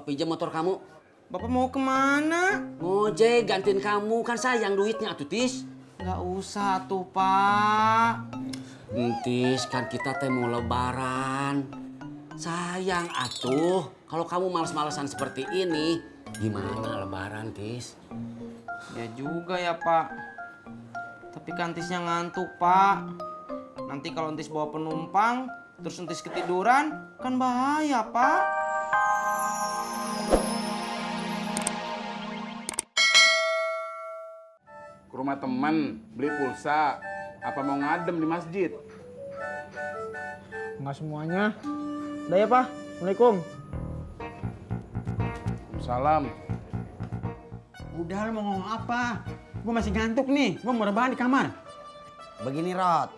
pinjam motor kamu. Bapak mau kemana? Ngojek gantiin kamu, kan sayang duitnya atuh Tis. Nggak usah tuh Pak. Entis, kan kita teh mau lebaran. Sayang atuh, kalau kamu males-malesan seperti ini, gimana lebaran Tis? Ya juga ya Pak. Tapi kan Tisnya ngantuk Pak. Nanti kalau Tis bawa penumpang, terus Tis ketiduran, kan bahaya Pak. Ke rumah teman, beli pulsa. Apa mau ngadem di masjid? Nggak semuanya. Udah ya, Pak. Assalamualaikum. Salam. Udah lu mau ngomong apa? Gue masih ngantuk nih, gue mau rebahan di kamar. Begini Rod,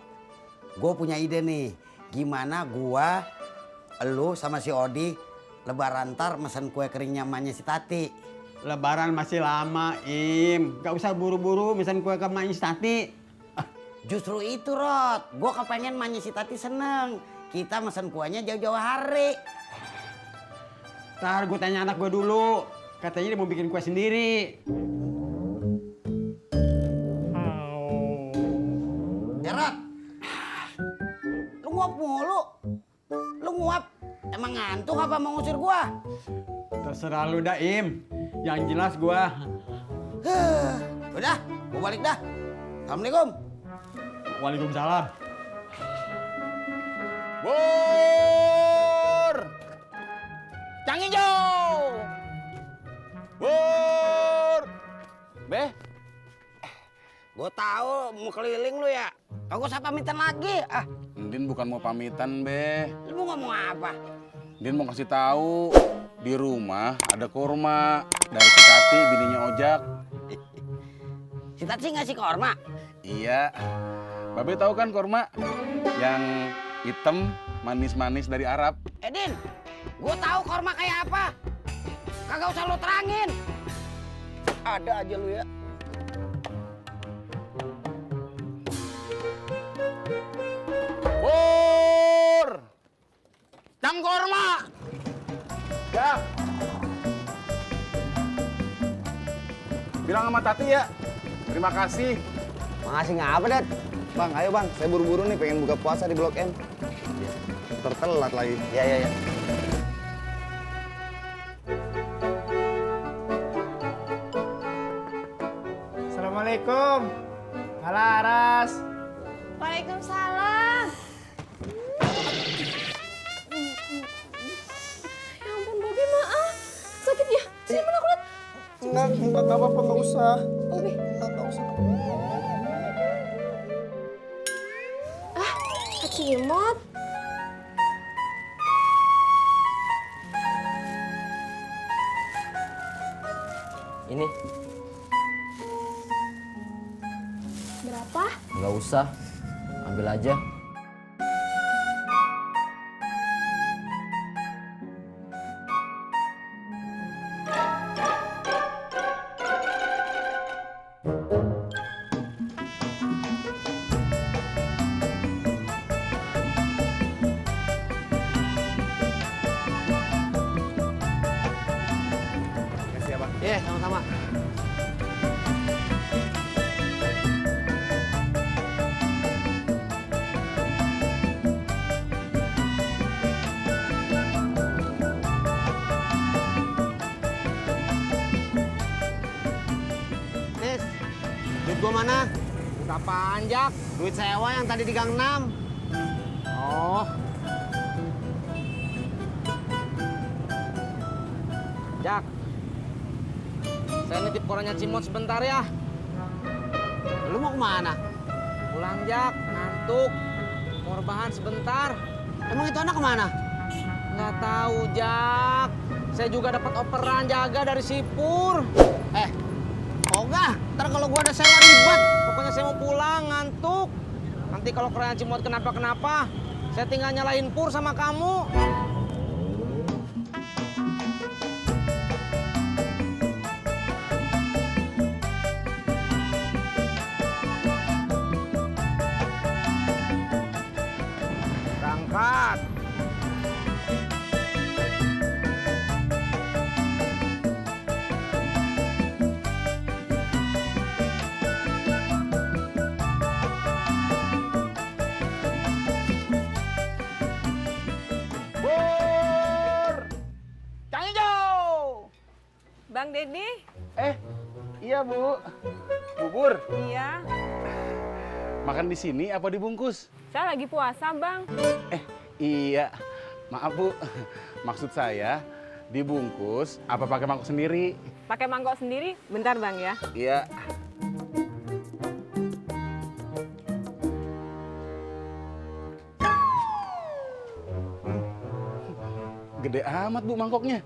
gue punya ide nih. Gimana gua, lu sama si Odi lebaran ntar mesen kue keringnya emaknya si Tati. Lebaran masih lama, Im. Gak usah buru-buru mesen kue ke emaknya si Tati. Justru itu Rod, gue kepengen emaknya si Tati seneng. Kita mesen kuenya jauh-jauh hari. Ntar gue tanya anak gue dulu. Katanya dia mau bikin kue sendiri. Ya Rod, lu nguap mulu. Lu nguap, emang ngantuk apa mau ngusir gua? Terserah lu dah, Im. Yang jelas gue... Udah, gua balik dah. Assalamualaikum. Waalaikumsalam. Bur! Cang hijau! Bur! Beh, gua tahu mau keliling lu ya. Kagak usah pamitan lagi. Ah, Ndin bukan mau pamitan, Be. lu mau ngomong apa? Ndin mau kasih tahu di rumah ada kurma dari si Tati, bininya Ojak. Si Tati ngasih korma. Iya. Babe tahu kan kurma yang hitam manis-manis dari Arab? Edin, gua tahu korma kayak apa. Kagak usah lu terangin. Ada aja lu ya. Bur! Cang kurma! Ya. Bilang sama Tati ya. Terima kasih. Makasih ngapa, Dad? Bang, ayo bang, saya buru-buru nih pengen buka puasa di Blok M. Tertelat lagi. Ya, ya, ya. Assalamualaikum. Laras. Waalaikumsalam. Ya ampun, Bobi, maaf. Sakit ya? Sini mana aku lihat. Enggak apa-apa, enggak usah. Bobi. Enggak usah. Ah, Kak Cimot. Ini Berapa? nggak usah, ambil aja. Makasih ya bang. Iya, sama-sama. Nis, duit gua mana? Buka panjak. Duit sewa yang tadi di Gang 6. Oh, Jak, saya nitip korannya Cimot sebentar ya. Lu mau kemana? Pulang Jak, ngantuk. Mau rebahan sebentar. Emang itu anak kemana? Nggak tahu Jak. Saya juga dapat operan jaga dari Sipur. Ogah, ntar kalau gua ada sewa ribet. Pokoknya saya mau pulang, ngantuk. Nanti kalau korannya Cimot kenapa-kenapa, saya tinggal nyalahin Pur sama kamu. berangkat. Iya, Bu. Bubur. Iya, Makan di sini apa dibungkus? saya lagi puasa, Bang. Iya. Maaf, Bu. Maksud saya dibungkus apa pakai mangkok sendiri? Pakai mangkok sendiri, bentar, Bang ya. Iya. Gede amat, Bu, mangkoknya.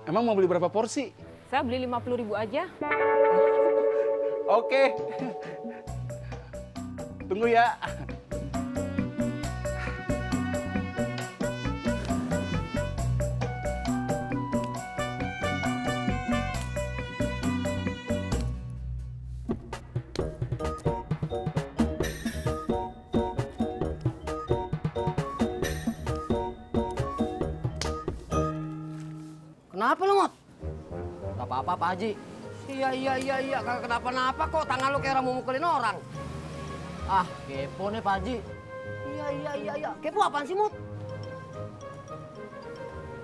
Emang mau beli berapa porsi? Saya beli 50.000 aja. Oke. Tunggu ya. Kenapa lu, Mot? Gak apa-apa, Pak Haji. Iya, kagak kenapa-napa kok. Tangan lu kayak orang mau mukulin orang. Ah, kepo nih, Pak Haji. Iya. Kepo apaan sih, Mot?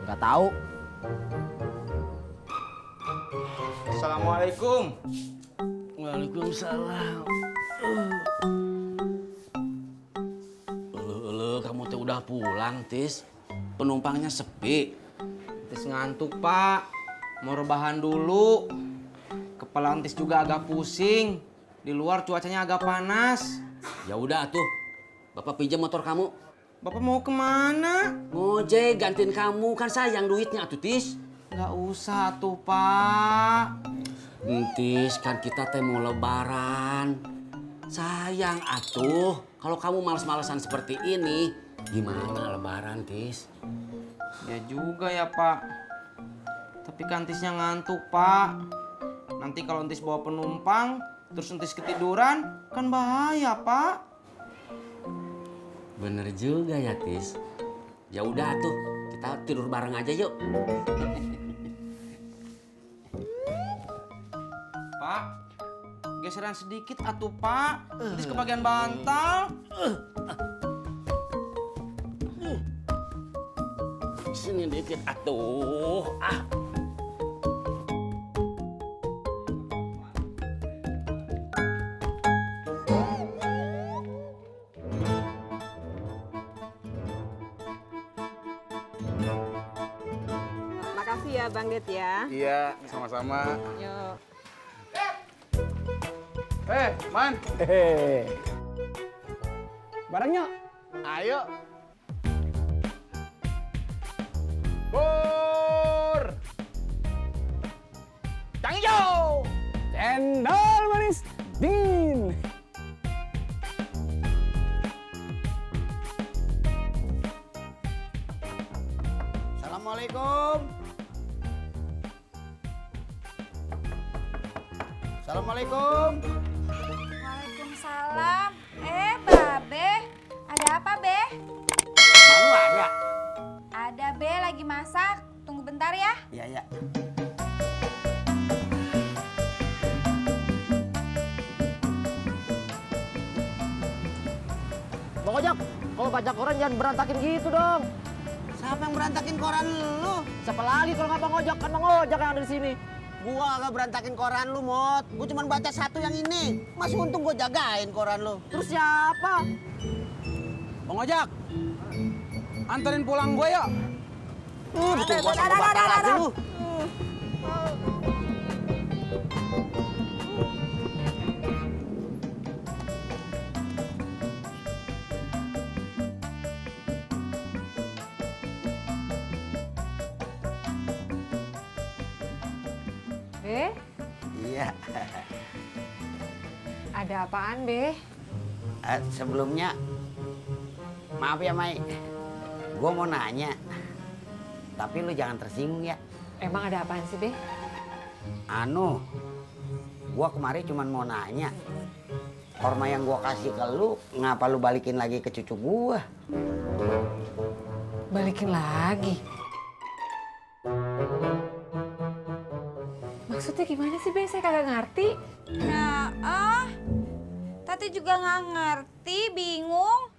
Gak tahu. Assalamualaikum. Waalaikumsalam. Kamu teh udah pulang, Tis. Penumpangnya sepi. Entis ngantuk, Pak. Mau rebahan dulu. Kepala Entis juga agak pusing. Di luar cuacanya agak panas. Ya udah tuh. Bapak pinjam motor kamu. Bapak mau kemana? Ngojek gantiin kamu, kan sayang duitnya atuh, Tis. Nggak usah tuh, Pak. Tis, kan kita teh mau lebaran. Sayang atuh, kalau kamu males-malesan seperti ini, gimana lebaran, Tis? Ya juga ya, Pak. Tapi kan Entisnya ngantuk, Pak. Nanti kalau Entis bawa penumpang, terus Entis ketiduran, kan bahaya, Pak. Bener juga ya, Tis. Ya udah tuh, kita tidur bareng aja yuk. Pak, geseran sedikit atuh, Pak. Entis kebagian bantal. Sini dikit atuh. Makasih ya, Bang Det ya. Iya, sama-sama. Yuk. Man. Barangnya. Ayo. Pur. Cang hijau. Cendol manis dingin. Assalamualaikum. Assalamualaikum. Waalaikumsalam. Babe. Ada apa, Be? Malu ada? Ada, Be. Lagi masak. Tunggu bentar ya. Iya. Bang Ojak, kalau baca koran jangan berantakin gitu dong. Siapa yang berantakin koran lu? Siapa lagi kalau nggak Bang Ojak? Kan Bang Ojak yang ada di sini. Gua agak berantakin koran lu, Mot. Gua cuma baca satu yang ini. Masih untung gua jagain koran lu. Terus siapa? Bang Ojak, anterin pulang gue yuk. Bikin gua sama bapak lagi lu. Be, Iya. ada apaan, Be? Sebelumnya, maaf ya, Mai. Gua mau nanya. Tapi lu jangan tersinggung ya. Emang ada apaan sih, Be? Gua kemarin cuma mau nanya. Korma yang gua kasih ke lu, ngapa lu balikin lagi ke cucu gua? Balikin lagi? Maksudnya gimana sih, Be? Saya kagak ngerti. Tati juga nggak ngerti, bingung.